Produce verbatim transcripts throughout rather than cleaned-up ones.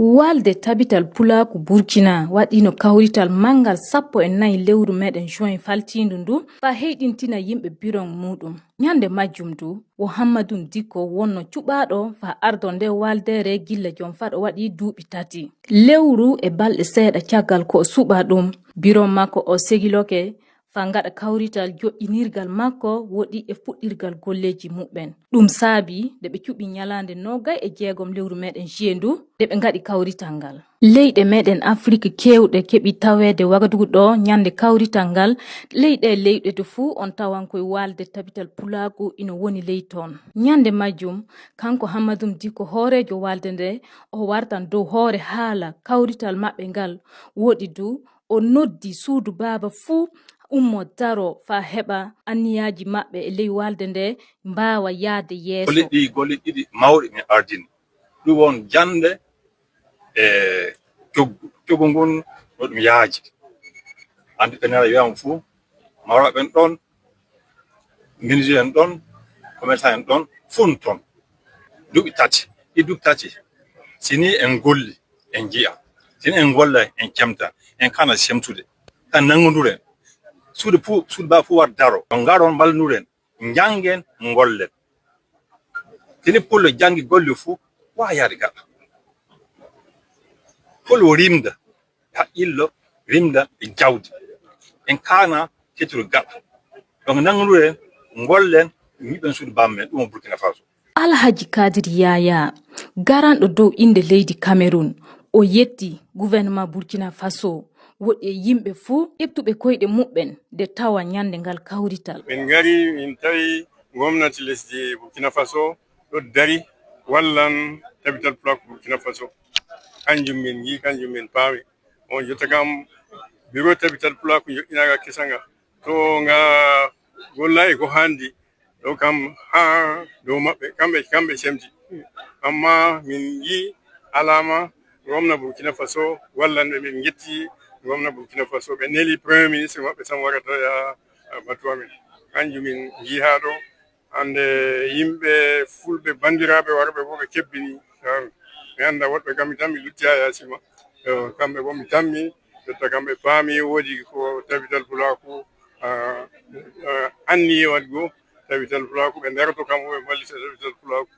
Waalde Tabital Pulaaku Burkina waɗiino kawrital manngal sappo e nayi lewru meeɗen juin faltiindu ndu, faa heyɗintina yimɓe biron muuɗum. Ñande majjum du, wo Hammadun Dikko wonno cuɓaaɗo faa ardoo nde waaldeere gilla jom faa ɗo waɗi duuɓi tati. Lewru e balɗe seeɗa caggal ko o suɓaa ɗum, biron makko o segiloke faa ngaɗa kawrital joƴƴinirgal makko woɗi e fuɗɗirgal golleeji muɓɓen. Ɗum saabi nde ɓe cuɓi ñalaande noogay e jeegom lewru meeɗen juillet ndu, nde ɓe ngaɗi kawrital ngal. Leyɗe meeɗen Afrik keewɗe keɓi taweede Wagadugu ɗo ñande kawrital ngal. Ley ɗee leyɗe to fuu on tawan koye waalde Tabital Pulaaku ina woni ley toon. Ñande majjum, kanko Hammadum Dikko hooreejo waalde nde, o wartan dow hoore haala kawrital maɓɓe ngal. Woɗi du, o noddi suudu baaba fuu ummo daro faa heɓa anniyaaji maɓɓe e ley waalde nde mbaawa yahde yeeso. Golleɗi, golleɗi ɗiɗi mawɗi min ardini. Ɗum won jannde e coggu. Coggu ngun no ɗum yaaji. Anndi ɓe nana wiyama fuu, Maroc ɓen ɗon, Menuisier en ɗon, commerçant en ɗon, fun ton. Duuɓi tati, ɗi duuɓi tati. Si ni en golli, en njiya. Si ni en golla, en cemta. En kana semtude. Tan nanngonduren. Suudu fu, suudu ba fu war daro. No ngaron mballonduren. Njanngen, ngollen. Si ni pullo janngi golli fu, wa yaade gaɗa. Pullo rimda. Haqqillo, rimda e jawdi. En kaana kettol gaɗa. Donc, nanngonduren, ngollen, nyiɓen suudu bammen, ɗum o Burkina Faso. Alhaji Kadir Yaya, garanɗo dow innde leydi Cameroun, o yetti gouvernement Burkina Faso, woɗɗi e yimɓe fuu ƴeftuɓe koyɗe muɓɓen nde tawa ñande ngal kawrital. Min ngari, min tawi gomnati lesdi Burkina Faso ɗo dari wallan Tabital Pulaaku Burkina Faso. Kanjum min ngi, kanjum min paami. On jotta kam, biro Tabital Pulaaku joƴƴinaaga kesa nga. To nga gollaay ko haandi, ɗo kam haa dow maɓɓe, kamɓe, kamɓe cemti. Amma min ngi alaama gomna Burkina Faso wallan ɓe, min ngetti gomna Burkina Faso. Ɓe neli Premier Ministre maɓɓe tan warata ya batu amin. Kanjum min ngi haa ɗo. Hannde yimɓe fulɓe banndiraaɓe warɓe fof ɓe kebbini. Mi annda woɗɓe kam mi tammi lutti haa yaasi ma. Yo, kamɓe fof mi tammi, jotta kamɓe paami woodi ko Tabital Pulaaku, ah, ah, anniyi waɗgo. Tabital Pulaaku ɓe ndaroto kam, ɓe mballita Tabital Pulaaku.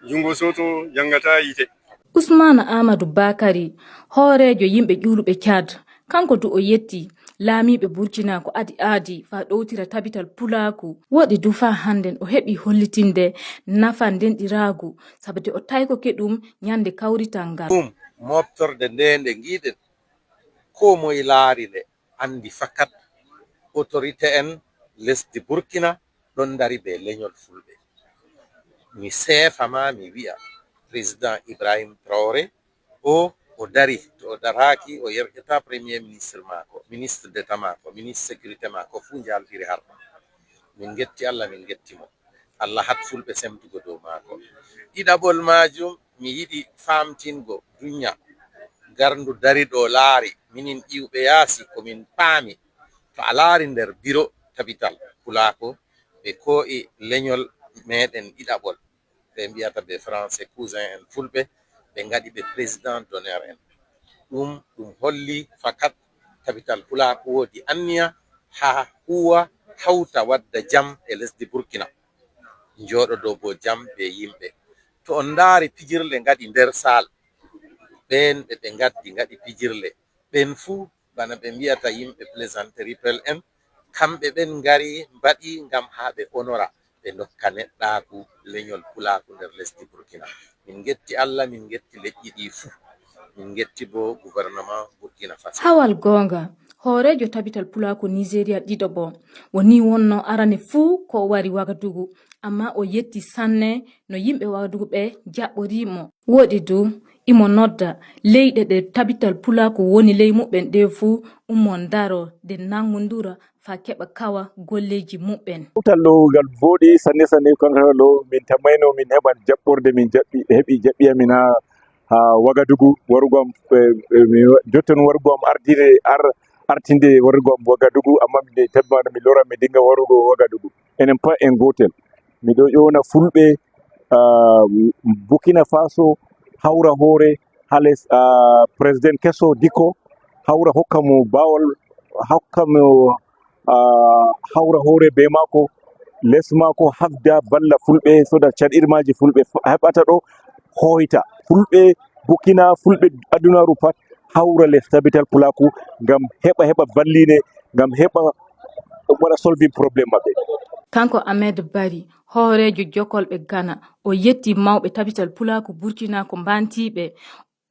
Junngo sooto janngataa yiite. Usmaana Aamadu Bakari, hooreejo yimɓe ƴuuruɓe Caad, kanko du o yetti laamiiɓe Burkina ko adi aadi faa ɗowtira Tabital Pulaaku. Woɗi du faa hannden o heɓi hollitinde nafa ndenɗiraagu, sabu de o taykoke ɗum ñande kawrital ngal. Ɗum mooɓtorde nde nde ngiɗen, koo moye laari nde, anndi fakat autorité en lesdi Burkina ɗon dari bee leñol Fulɓe. Mi seefa ma mi wi'a, Président Ibrahim Traoré, o, o dari, to o daraaki, o yerƴata Premier Ministre maako, Ministre d'État maako, Ministre Sécurité maako, fuu njaaltiri harma. Min ngetti Allah, min ngetti mo. Allah hat Fulɓe semtugo dow maako. Ɗiɗaɓol maajum, mi yiɗi faamtingo dunya, garndu dari ɗo laari, minin iwɓe yaasi, ko min paami. To a laari nder biro Tabital Pulaaku, ɓe koo'i leñol meeɗen ɗiɗaɓol, ɓe mbi'ata ɓe Français cousin en Fulɓe, ɓe ngaɗi ɓe président d'honneur en. Ɗum, ɗum holli fakat Tabital Pulaaku woodi anniya haa huuwa, hawta, wadda jam e lesdi Burkina. Njooɗodoo boo jam bee yimɓe. To on ndaari pijirle ngaɗi nder saal, ɓeen ɓe ɓe ngaddi ngaɗi pijirle, ɓeen fuu bana ɓe mbi'ata yimɓe plaisanterie pel'en, kamɓe ɓeen ngari mbaɗi ngam haa ɓe onora, ɓe ndokka neɗɗaaku leñol Pulaaku nder lesdi Burkina. Min ngetti Allah, min ngetti leƴƴi ɗi fuu. Min ngetti boo gouvernement Burkina Faso. Hawal goonga, hooreejo Tabital Pulaaku Nigeria ɗiɗo boo, woni wonno arane fuu ko o wari Wagadugu, amma o yetti sanne no yimɓe Wagadugu ɓe jaɓɓori mo. Woɗi du, imo nodda leyɗe ɗe Tabital Pulaaku woni ley muɓɓen ɗe fuu ummo ndaro de nanngondura faa keɓa kawa golleeji muɓɓen. Kawtal ɗo ngal vooɗi sanne sanne, kanko ɗo min tammayno min heɓan jaɓɓorde, min jaɓɓi, heɓi jaɓɓi amin haa, haa Wagadugu, warugo am, eh, eh, mi wa-, jotton warugo am ardiiɗe, ar-, artinde warugo am Wagadugu, amma mi de-, tabbana mi lora mi dinga warugo Wagadugu. Enen pat en gootel. Miɗo ƴoona Fulɓe, ah, Burkina Faso, hawra hoore, hale, ah, président keso Dicko hawra hokka mo bawol, hokka mo, ah, hawra hore be mako, les mako hafda balla fulɓe, so that caɗirmaji fulɓe f-, heɓata ɗo hoyta. Fulɓe Burkina, fulɓe adunaru pat hawra les Tabital Pulaku ngam heɓa, heɓa balline, ngam heɓa waɗa solving problem maɓɓe. Kanko Ahmed Bari, hooreejo jokolɓe Ghana, o yetti mawɓe Tabital Pulaaku Burkina ko mbaantiiɓe.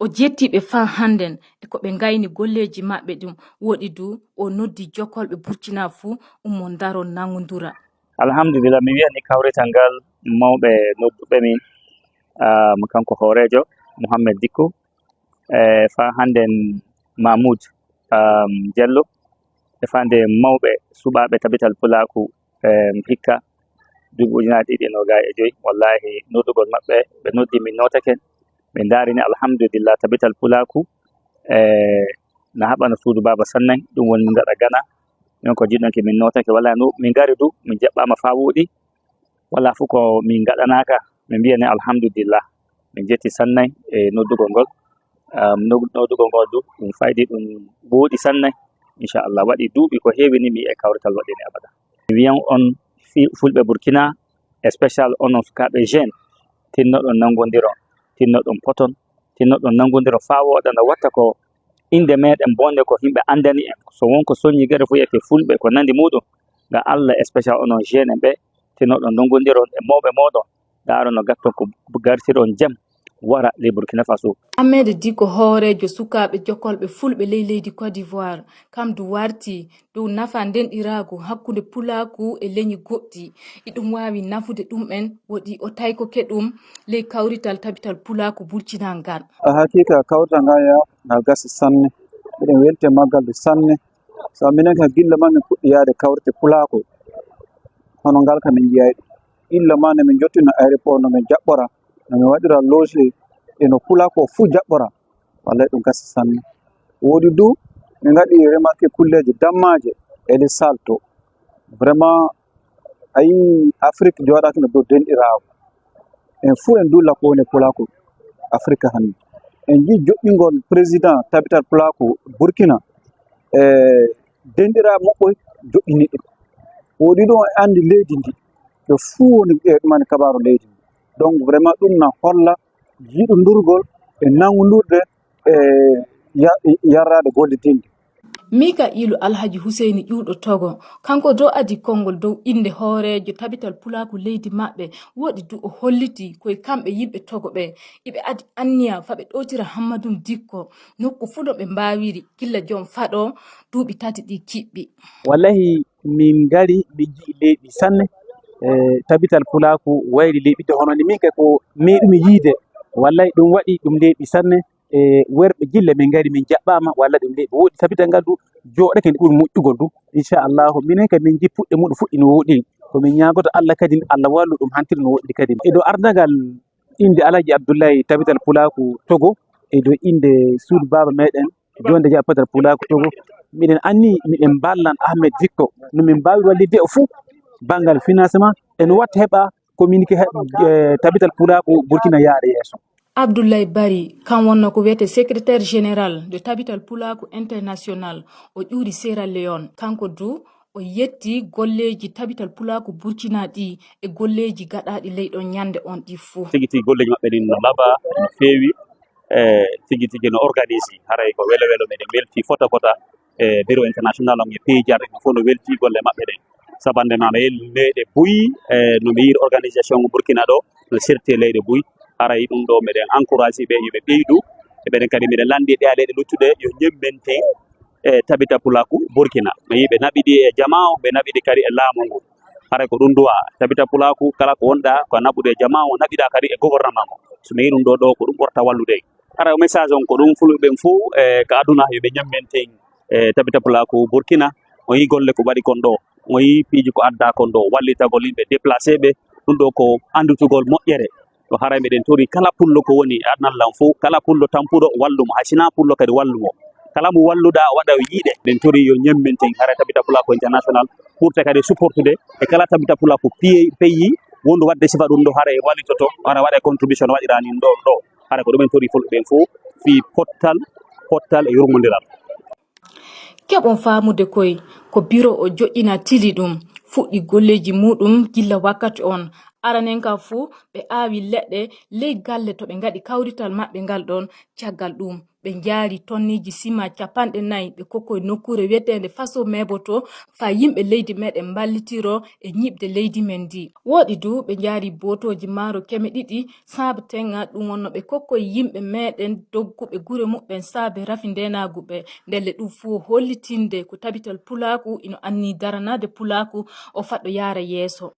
O jetti ɓe faa hannden e ko ɓe ngayni golleeji maɓɓe ɗum. Woɗi du, o noddi jokolɓe Burkina fuu ummo ndaro nangondura. Alhamdulillah, mi wiyan ni kawrital ngal mawɓe nodduɓe min, ah, kanko hooreejo Mohammed Dikko, e faa hannden Mahmoud, ah, Diallo, e faa nde mawɓe suɓaaɓe Tabital Pulaaku, em, hikka duuɓi ujunaaje ɗiɗi e noogay e joy. Wallahi, noddugol maɓɓe, ɓe noddi min nootake. Min ndaari ni, alhamdulillah, Tabital Pulaaku, e, na haɓana suudu Baaba Sannay, ɗum woni min ngaɗa Gana. Min ko jiɗɗon ki min nootake. Wallahi, no, min ngari du, min jaɓɓaama faa wooɗi. Walaa fof ko min ngaɗanaaka, min mbiya ni alhamdulillah. Min njetti sannay e noddugol ngol. Am, nod-, noddugol ngol du, ɗum faydi, ɗum wooɗi sannay. Inchallah, waɗi duuɓi ko heewi ni mi e kawrital waɗi ni abada. Mi wiyan on fi-, fulɓe Burkina, e spécial onon sukaaɓe jeune, tinnoɗon nanngondiron, tinnoɗon poton, tinnoɗon nanngondiron faa wooɗa no watta ko innde meeɗen bonde ko yimɓe anndani en. So won ko soñi gere fof yiyete fulɓe ko nandi muɗum, nga Allah e spécial onon jeune en ɓe, tinnoɗon nanngondiron e mawɓe mooɗon, ndaaro no gatton ko gartiron jam wara ley Burkina Faso. Ahmed Dicko, hooreejo sukaaɓe jokolɓe fulɓe ley leydi Côte d'Ivoire, kam du warti dow nafa ndenɗiraagu hakkunde pulaaku e leñi goɗɗi. Iɗum waawi nafude ɗum'en, woɗi o taykoke ɗum ley kawrital Tabital Pulaaku Burkina ngal. A hakiika, kawrital ngal ya, ngal gasi sanne. Miɗen welti e maggal du sanne. So minen kam gilla ma min puɗɗi yaade kawrite pulaaku. Hono ngal ka min njiyaay ɗum. Illa ma nde min njottino aéroport no min jaɓɓora, no min waɗira loge e no pulaaku o fuu jaɓɓora. Wallay ɗum gasi sanne. Woodi du, min ngaɗi remarqué kulleeje dammaaje e les salles to. Vraiment, a yii Afrik jooɗaaki no dow denɗiraagu. En fuu en dulla ko woni pulaaku Afrik hannde. En njii joɗɗingol président Tabital Pulaaku Burkina e denɗiraaɓe maɓɓe joɗɗini ɗum. Woodi ɗum e anndi leydi ndi. Ɓe fuu woni e ɗumani kabaaru leydi ndi. Donc vraiment ɗum na holla jiɗundurgol e nanngundurde e ya-, yarraade golle diinde. Mika'iilu Alhaji Huseyni ƴuwɗo Togo, kanko do adi konngol dow innde hooreejo Tabital Pulaaku leydi maɓɓe, woɗi du o holliti ko e kamɓe yimɓe Togo ɓe, iɓe adi anniya fa ɓe ɗowtira Hammadun Dikko nokku fuu no ɓe mbaawiri, gilla joom faɗo duuɓi tati ɗi kiɓɓi. Wallahi, min ngari, min nji'i leydi sanne, e Tabital Pulaaku wayri leydi hono ni min kay ko meeɗumi yiide. Wallahi, ɗum waɗi ɗum leydi sanne. E worɓe gille min ngari min jaɓɓaama, walla ɗum leydi woɗi, Tabital ngal du jooɗake nde ɓuri moƴƴugol du. Inchallahu, minen kay min nji puɗɗe muɗum fuɗɗi no woɗiri. Ko min ñaagoto Allah kadi, Allah wallu ɗum hantiri no woɗiri kadi. E dow ardagal innde Alhaji Abdullahi Tabital Pulaaku Togo, e dow innde suudu baaba meɗen, jonde jaɓɓatal Pulaaku Togo. Miɗen anni, miɗen mballan Ahmed Dikko, no min mbaawi wallitde o fuu, banngal financement, en watta heɓa communiqué he-, eh, Tabital Pulaaku Burkina yaara yeeso. Abdoulaye Bari, kan wonno ko wiyete secrétaire général de Tabital Pulaaku International, o ƴuuri Sierra Leone. Kanko du, o yetti golleeji Tabital Pulaaku Burkina ɗi e golleeji gaɗaaɗi ley ɗon ñande on ɗi fuu. Tigi tigi golleeji maɓɓe ɗin no laaɓa, no feewi. E tigi tigi no organisi, haray ko welo welo, meɗen welti fota fota e bureau international on e pays jarɗe ɗum fof no welti golle maɓɓe ɗen. Sabande ma no yel-, leyɗe buy, e no mi yiiri organisation Burkina ɗo, no serti e leyɗe buy. Haray ɗum ɗo meɗen encouragé ɓe yo ɓe ɓeydu. E ɓeɗen kadi miɗen lanndi ɗe leyɗe luttuɗe yo ñemmente e Tabital Pulaaku Burkina. Mi yi'i ɓe naɓiɗi e jamaa o, ɓe naɓiɗi kadi e laamu ngu. Haray ko ɗum duwa. Tabital Pulaaku kala ko wonɗa ko a naɓude e jamaa o, naɓiɗa kadi e gouvernement o. So mi yi'i ɗum ɗo ɗo ko ɗum ɓurta wallude. Haray o message on ko ɗum fulɓe ɓen fof, e, ka aduna yo ɓe ñemmente e Tabital Pulaaku Burkina. O yi'i golle ko waɗi kon ɗo. O yi'i piiji ko adda kon ɗo. Wallitagol yimɓe déplacé ɓe. Ɗum ɗo ko annditugol moƴƴere. Ko haray meɗen tori kala pullo ko woni e aduna lan fof, kala pullo tampuɗo wallu mo, hay sinaa pullo kadi wallu mo. Kala mo walluɗa waɗa o yiiɗe. Meɗen tori yo ñemminten haray Tabital Pulaaku International ɓurta kadi supportude e kala Tabital Pulaaku piye-, pays wondu waɗde sifa ɗum ɗo haray wallitoto, haray waɗa contribution waɗira ni ɗo, ɗo. Haray ko ɗum en tori fulɓe ɓen fof. fii pottal, pottal e yurmondiral. Keɓon faamude koy ko biro o joƴƴinatiri ɗum fuɗɗi golleeji muuɗum gilla wakkati on. Aranen ka fuu ɓe aawi leɗɗe ley galle to ɓe ngaɗi kawrital maɓɓe ngal ɗon. Caggal ɗum ɓe njaari tonniiji sima capanɗe nayi ɓe kokkoy nokkuure wiyeteende Faso Meboto faa yimɓe leydi meɗen mballitiro e ñiɓde leydi men ndi. Wooɗi du ɓe njaari bootooji maaro keme ɗiɗi saabu teŋa ɗum wonno ɓe kokkoy yimɓe meɗen dogguɓe gure muɓɓen saabe rafi ndeenaagu ɓe. Ndelle ɗum fuu hollitinde ko tabital pulaaku ino anni daranaade pulaaku o faɗɗo yaara yeeso.